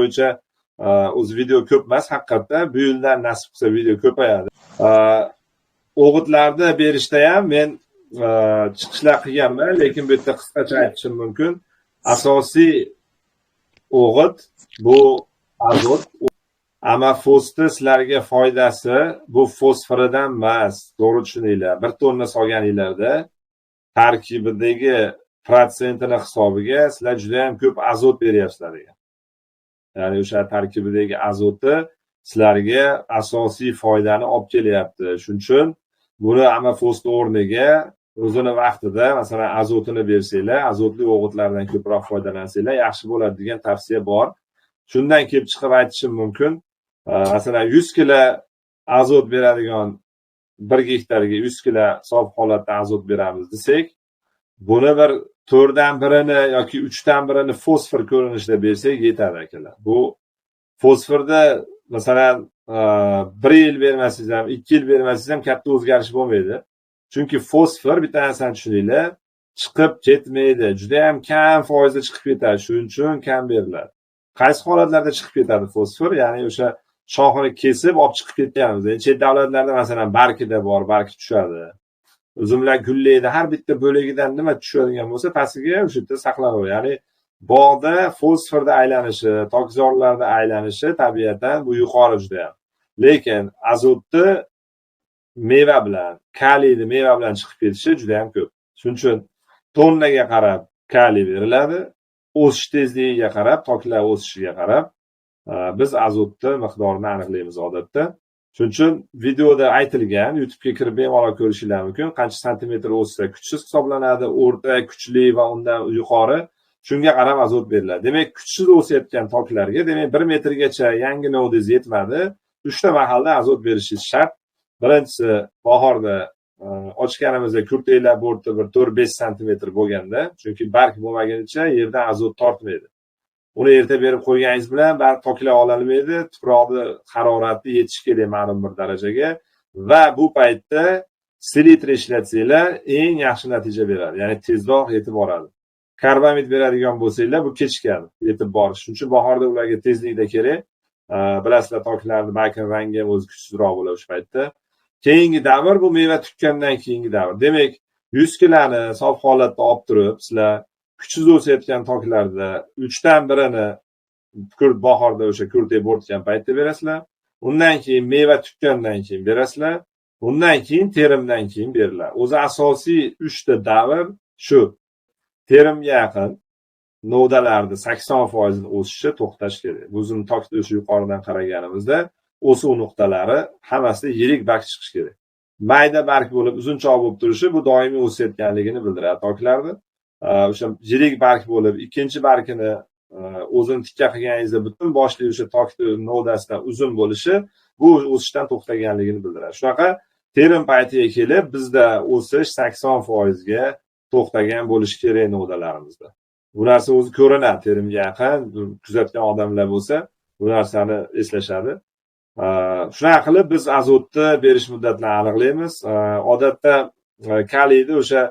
bo'yicha o'zi video ko'p emas haqiqatda. Bu yildan nasib qilsa video ko'payadi. O'g'itlarni berishda ham men chiqishlar qilganman, lekin bu yerda qisqacha aytishim mumkin. Asosiy o'g'it bu azot. Amafosni sizlarga foydasi bu fosforidan emas, to'g'ri tushuninglar. 1 tonna solganinglarda tarkibidagi protsentini hisobiga sizlar juda ham ko'p azot beryapsizlar degan. Ya'ni o'sha tarkibidagi azoti sizlarga asosiy foydani olib kelyapti. Shuning uchun buni amafosni o'rniga o'zini vaqtida masalan azotini bersanglar, azotli o'g'itlardan ko'proq foydalansanglar yaxshi bo'ladi degan tavsiya bor. Shundan kelib chiqib aytishim mumkin. Masalan 100 kilo azot beradigan 1 gektarga 100 kilo sof holatda azot beramiz desak, buni bir 4dan birini yoki 3dan birini fosfor ko'rinishida bersak yetadi akalar. Bu fosforda masalan 1 yil bermasangiz ham, 2 yil bermasangiz ham katta o'zgarish bo'lmaydi. Chunki fosfor, bitta narsani tushuninglar, chiqib ketmaydi. Juda ham kam foizda chiqib ketadi. Shuning uchun kam beriladi. Qaysi holatlarda chiqib ketadi fosfor? Ya'ni o'sha shoxini kesib olib chiqib ketganmiz. Endi chet davlatlarda masalan barkida bor, barki tushadi. Uzumlar gullaydi, har bitta bo'lagidan nima tushadigan bo'lsa, pastiga o'sha yerda saqlanadi. Ya'ni bog'da fosforda aylanishi, tokzorlarda aylanishi tabiatan bu yuqori juda ham. Lekin azotni meva bilan, kaliyni meva bilan chiqib ketishi juda ham ko'p. Shuning uchun tonnaga qarab kaliy beriladi, o'sish tezligiga qarab, toklar o'sishiga qarab biz azotni miqdorini aniqlaymiz odatda. Shuning uchun videoda aytilgan, YouTube'ga kirib bemalol ko'rishingiz mumkin. Qancha santimetr o'ssa kuchsiz hisoblanadi, o'rta, kuchli va undan yuqori. Shunga qarab azot beriladi. Demak, kuchsiz o'sayotgan toklarga, demak 1 metrgacha yangi novdingiz yetmadi, 3 ta mahalda azot berishingiz shart. Birinchisi bahorda ochganimizda kurtaklar borti bir 4-5 santimetr bo'lganda, chunki barg bo'lmagunicha yerdan azot tortmaydi. Uni erta berib qo'yganingiz bilan barg toklar ololmaydi, tuproqni harorati yetishi kerak ma'lum bir darajaga va bu paytda selitra ishlatsanglar eng yaxshi natija beradi, ya'ni tezroq yetib boradi. Karbamid beradigan bo'lsanglar bu kechikadi yetib borish. Shuning uchun bahorda ularga tezlikda kerak. Bilasizlar, toklarni bargini rangi ham o'zi kuchsizroq bo'ladi o'sha paytda. Keyingi davr bu meva tukkandan keyingi davr. Demak, 100 kiloni sof holatda olib turib, sizlar kuchsiz o'sayotgan toklarda 3dan birini bahorda o'sha kurtak bo'rtgan paytda berasizlar. Undan keyin meva tukkandan keyin berasizlar. Undan keyin terimdan keyin beriladi. O'zi asosiy 3 ta davr shu. Terimga yaqin novdalarni 80% o'sishi to'xtash kerak. Bu uzun tokni o'sha yuqoridan qaraganimizda o'suv nuqtalari hammasida yirik barg chiqishi kerak. Mayda barg bo'lib, uzunchoq bo'lib turishi bu doimiy o'sayotganligini bildiradi toklarni. O'sha yirik barg bo'lib, ikkinchi bargini o'zini tikka qilganingizda butun boshli o'sha tokni novdasidan uzun bo'lishi bu o'sishdan to'xtaganligini bildiradi. Shunaqa terim paytiga kelib bizda o'sish 80% ga to'xtagan bo'lishi kerak novdalarimizda. Bu narsa o'zi ko'rinadi, terimga yaqin kuzatgan odamlar bo'lsa bu narsani eslashadi. Shunaqa qilib biz azotni berish muddatlarini aniqlaymiz. Odatda kaliyni o'sha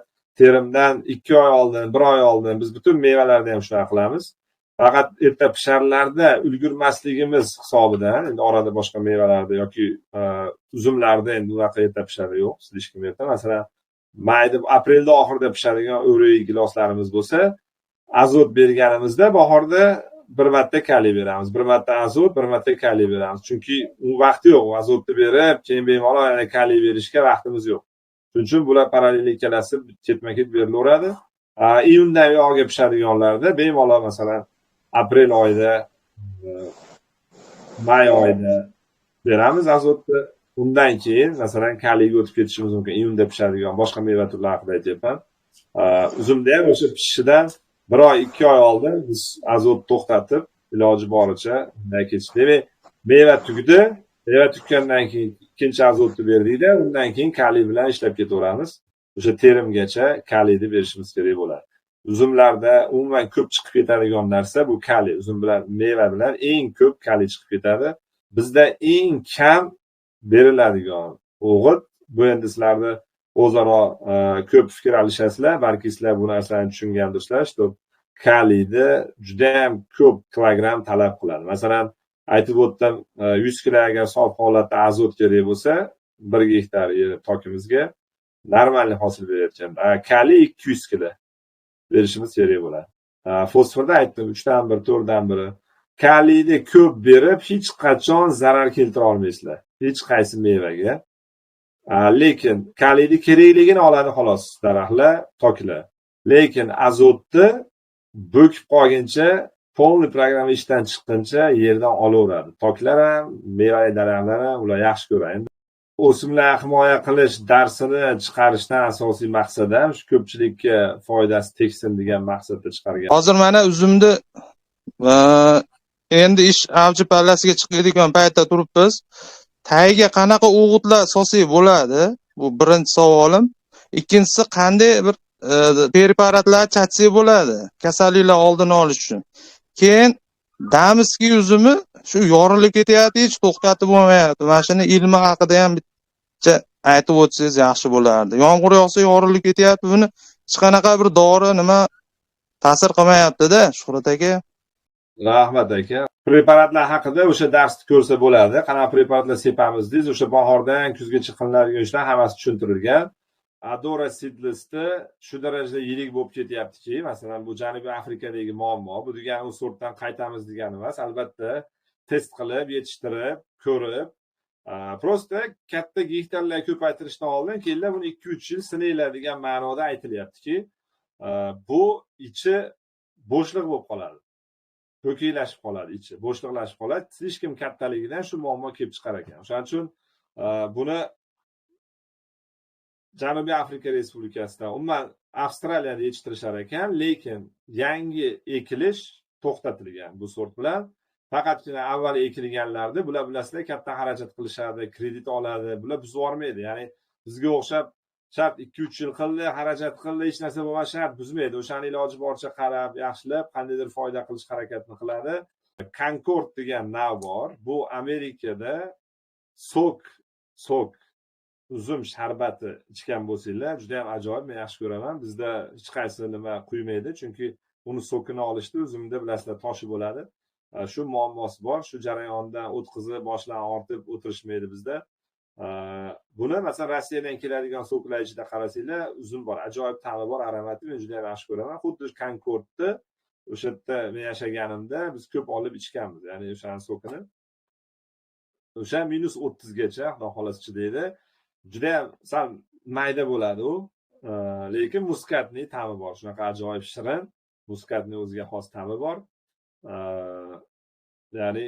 terimdan 2 oy oldin, 1 oy oldin biz butun mevalarni ham shunaqa qilamiz. Faqat erta pisharlarda ulgurmasligimiz hisobidan, endi orada boshqa mevalarda yoki uzumlarda endi unaqa erta pishari yo'q, слишком erta. Masalan, mayda aprelda oxirida pishadigan o'rik, giloslarimiz bo'lsa, azot berganimizda bahorda bir marta kaliy beramiz, bir marta azot, bir marta kaliy beramiz. Chunki u vaqti yo'q, azotni berib, keyin bemalol yana kaliy berishga vaqtimiz yo'q. Shuning uchun bular parallel ikkalasi ketma-ket berilaveradi. Iyundan uyog'iga pishadiganlarda bemalol masalan aprel oyida, may oyida beramiz azotni. Undan keyin masalan kaliyga o'tib ketishimiz mumkin. Iyunda pishadigan boshqa meva turlari haqida aytyapman. Uzumda ham o'sha pishishidan 1 oy, 2 oy oldin biz azot to'xtatib, iloji boricha undan ketish. Demak, meva tugdi, meva tukkandan keyin ikkinchi azotni berdikda, undan keyin kaliy bilan ishlab ketaveramiz. O'sha terimgacha kaliyni berishimiz kerak bo'ladi. Uzumlarda umuman ko'p chiqib ketadigan narsa bu kaliy. Uzum bilan meva bilan eng ko'p kaliy chiqib ketadi. Bizda eng kam beriladigan o'g'it bu endi sizlarni o'zaro ko'p fikr alishasizlar, balki sizlar bu narsani tushungandirsizlar, что Kaliyni judayam ko'p kilogramm talab qiladi. Masalan, aytib o'tdim, 100 kilo agar sof holatda azot kerak bo'lsa, 1 gektar yer tokimizga нормальный hosil berayotgan. Kaliy 200 kilo berishimiz kerak bo'ladi. Fosforda aytdim, 3dan 1, 4dan 1. Kaliyni ko'p berib hech qachon zarar keltira olmaysizlar. Hech qaysi mevaga. Lekin kaliyni kerakligini oladi xolos daraxtlar, toklar. Lekin azotni bo'kib qolguncha, полный программа ishdan chiqquncha yerdan olaveradi. Toklar ham, mevali daraxtlar ham ular yaxshi ko'radi. Endi o'simliklar himoya qilish darsini chiqarishdan asosiy maqsad ham shu ko'pchilikka foydasi tegsin degan maqsadda chiqargan. Hozir mana uzumni endi ish avji pallasiga chiqadigan paytda turibmiz. Tagiga qanaqa o'g'itlar solsak bo'ladi? Bu birinchi savolim. Ikkinchisi, qanday bir preparatlar chachsak bo'ladi kasalliklar oldini olish uchun? Keyin дамский uzumi shu yorilib ketyapti, hech to'xtatib bo'lmayapti. Mana shuni ilmi haqida ham bitta aytib o'tsangiz yaxshi bo'lardi. Yomg'ir yog'sa yorilib ketyapti, buni hech qanaqa bir dori nima ta'sir qilmayapti-da, Shuhrat aka. Rahmat, aka. Preparatlar haqida o'sha darsni ko'rsa bo'ladi. Qanaqa preparatlar sepamiz deysiz, o'sha bahordan kuzgacha qilinadigan ishlar hammasi tushuntirilgan. Adora Seedless'da shu darajada yirik bo'lib ketyaptiki, masalan, bu Janubiy Afrikadagi muammo, bu degani u sortdan qaytamiz degani emas. Albatta, test qilib, yetishtirib, ko'rib, просто katta gektarlar ko'paytirishdan oldin kelinglar buni 2-3 yil sinanglar degan ma'noda aytilyaptiki, bu ichi bo'shliq bo'lib qoladi. Ho'kiylashib qoladi ichi, bo'shliqlashib qoladi. Слишком kattaligidan shu muammo kelib chiqar ekan. O'shaning uchun buni Janubiy Afrika Respublikasida, umuman Avstraliyada yetishtirishar ekan, lekin yangi ekilish to'xtatilgan bu sort bilan. Faqatgina avval ekilganlarda bular, bilasizlar, katta xarajat qilishadi, kredit oladi, bular buzib yubormaydi. Ya'ni bizga o'xshab shart 2-3 yil qildi, xarajat qildi, hech narsa bo'lmasa shart buzmaydi. O'shani iloji boricha qarab, yaxshilab qandaydir foyda qilish harakatini qiladi. Concord degan nav bor. Bu Amerikada сок uzum sharbati ichgan bo'lsanglar, juda ham ajoyib, men yaxshi ko'raman. Bizda hech qaysi nima quymaydi, chunki uni сок ini olishda uzumda, bilasizlar, toshi bo'ladi. Shu muammosi bor. Shu jarayondan o'tkazib, boshlarini ortib o'tirishmaydi bizda. Buni masalan Rossiyadan keladigan сок lar ichida qarasanglar, uzum bor, ajoyib ta'mi bor, аромат i, men juda ham yaxshi ko'raman. Xuddi Concordni o'sha yerda men yashaganimda biz ko'p olib ichganmiz, ya'ni o'shani сок ini. O'sha -30gacha xudo xohlasa chidaydi. Judayam sal mayda bo'ladi u, lekin мускатный ta'mi bor. Shunaqa ajoyib shirin, мускатный o'ziga xos ta'mi bor. Ya'ni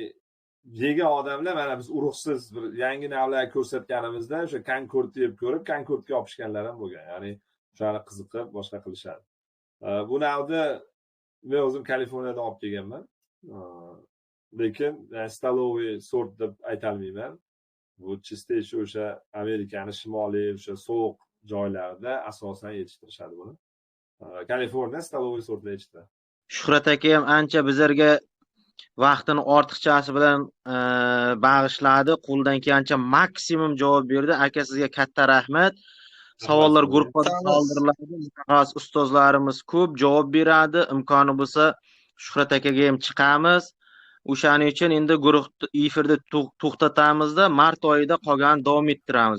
yegan odamlar, mana biz urug'siz bir yangi navlar ko'rsatganimizda o'sha Concordni yeb ko'rib, Concordga yopishganlar ham bo'lgan. Ya'ni o'shani qiziqib boshqa qilishadi. Bu navni men o'zim Kaliforniyadan olib kelganman. Lekin столовый sort deb aytolmayman. Bu чистейший o'sha Amerikani shimoliy o'sha sovuq joylarida asosan yetishtirishadi buni. Kaliforniya столовый sortlar yetishtiradi. Shuhrat aka ham ancha bizlarga vaqtini ortiqchasi bilan bag'ishladi. Qo'ldan kelgancha maksimum javob berdi. Aka, sizga katta rahmat. Savollar guruhda qoldiriladi. Mutaxassis ustozlarimiz ko'p javob beradi. Imkoni bo'lsa Shuhrat akaga ham chiqamiz. O'shaning uchun endi guruh efirda to'xtatamizda, mart oyida qolganini davom ettiramiz.